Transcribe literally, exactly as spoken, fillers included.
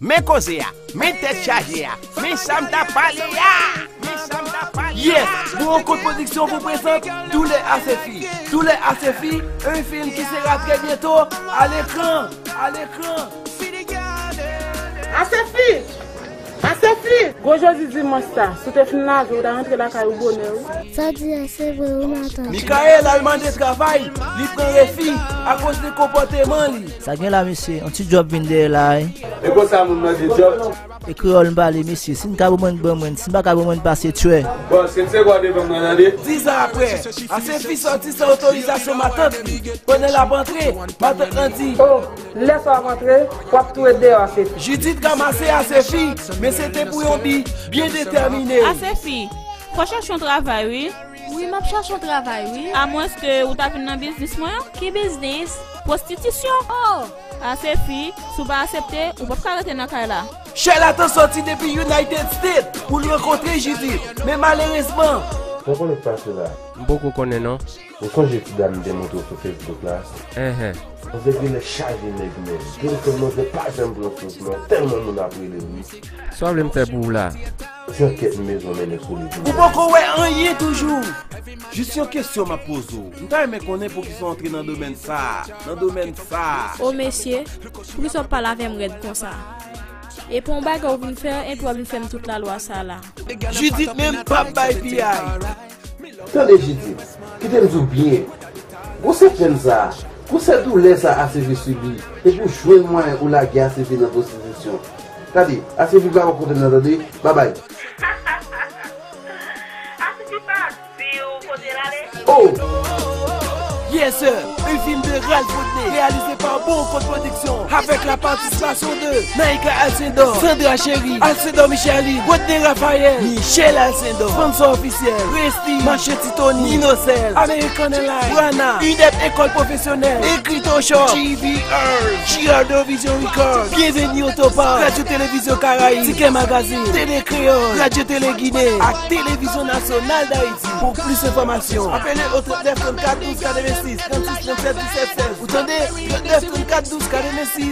Men koze a, men tèt chaje a, men sa m t ap pale a, men sa m t ap pale a. Yes, Gwo Kont Pwodiksyon pou prezante Doulè Asefi. Doulè Asefi, yon fim ki sera trè byento alekran, alekran. Asefi! Asefi! Gwo jodi dimanch sa, si w te fin lave, w ta rantre lakay ou bonè, wi. Sa w di a se vre, wi, matant. Mikael al mande travay, li pran refi akoz de konpòteman li. Sa gen la, mesye? Yon ti djòb vin dèyè la, wi. E konsa moun mande djòb? E kreyòl m pale, mesye. Si n ka ban mwen, ban mwen. Si n pa ka ban mwen, pase tchwè. Bon, se se kwa devan mwen, tande? Diz an aprè, Asefi sòti san otorizasyon matant li. Pandan l ap antre, matant lan di: "O, lè sa w ap antre, w ap tou ret deyò, Asefi." Jidit ranmase Asefi, men se te pou yon bi byen detèmine. Asefi, fò w chèche yon travay, wi. Wi, m ap chèche yon travay, wi. Amwenske ou ta vin nan biznis mwen an? Ki biznis? Pwostitisyon. O! Asefi, si w pa aksepte, ou p ap ka rete nan kay la. Sherlatan sòti depi United States pou l rankontre Jidit, men malerezman. Sa w konnen k pase la? M poko konnen non. Ou sonje ti dam m te montre w sou Facebook la? Enhen. Manzè genlè chaje nèg menm. Telefòn manzè pa janm pran sòs non, tèlman moun ap rele l wi. Sa w vle m fè pou ou la? Ti ankèt mezon mennen sou li pou mwen. Ou poko wè anyen toujou. Jis yon kesyon m ap poze w. M ta renmen konnen poukisa w antre nan domèn sa a. Nan domèn sa a. O mesye, poukisa w ap pale avè m rèd konsa? E pou yon bagay w vin fè, epi w ap vin fè m tout lalwa sa la. Jidit menm p ap bay piyay. Tande Jidit, kite m di w byen. Gwosè pèn sa a, gwosè doulè sa a Asefi sibi, epi w jwenn mwayen ou lage Asefi nan pwostitisyon. Gade, Asefi pa wè kote l nan, tande, babay. Asefi pa di w kote l ale? Oh! Yes sir, un film de Ralph Rodney, réalisé par Bon Compte Production, avec la participation de Naïka Alcindor, Sandra Chéry, Alcindor Michaline, Rodney Raphaël, Michel Alcindor, sponsor officiel, Prestige, Marché Titoni, Inocel, American Airlines, Brana, Unep École Professionnelle, Écriteau Shop, G V R, Girardeau Vision Records, Bienvenue Auto Parts, Radio Télévision Caraïbes, Ticket Magazine, Télé Créole, Radio Télé Guinée, ak Télévision Nationale d'Haïti. Pou plis enfòmasyon, apele au trente-neuf trente-quatre douze quatre-vingt-six, trente-six trente-sept dix-sept seize. Ou tande? Trente-neuf trente-quatre douze quatre-vingt-six.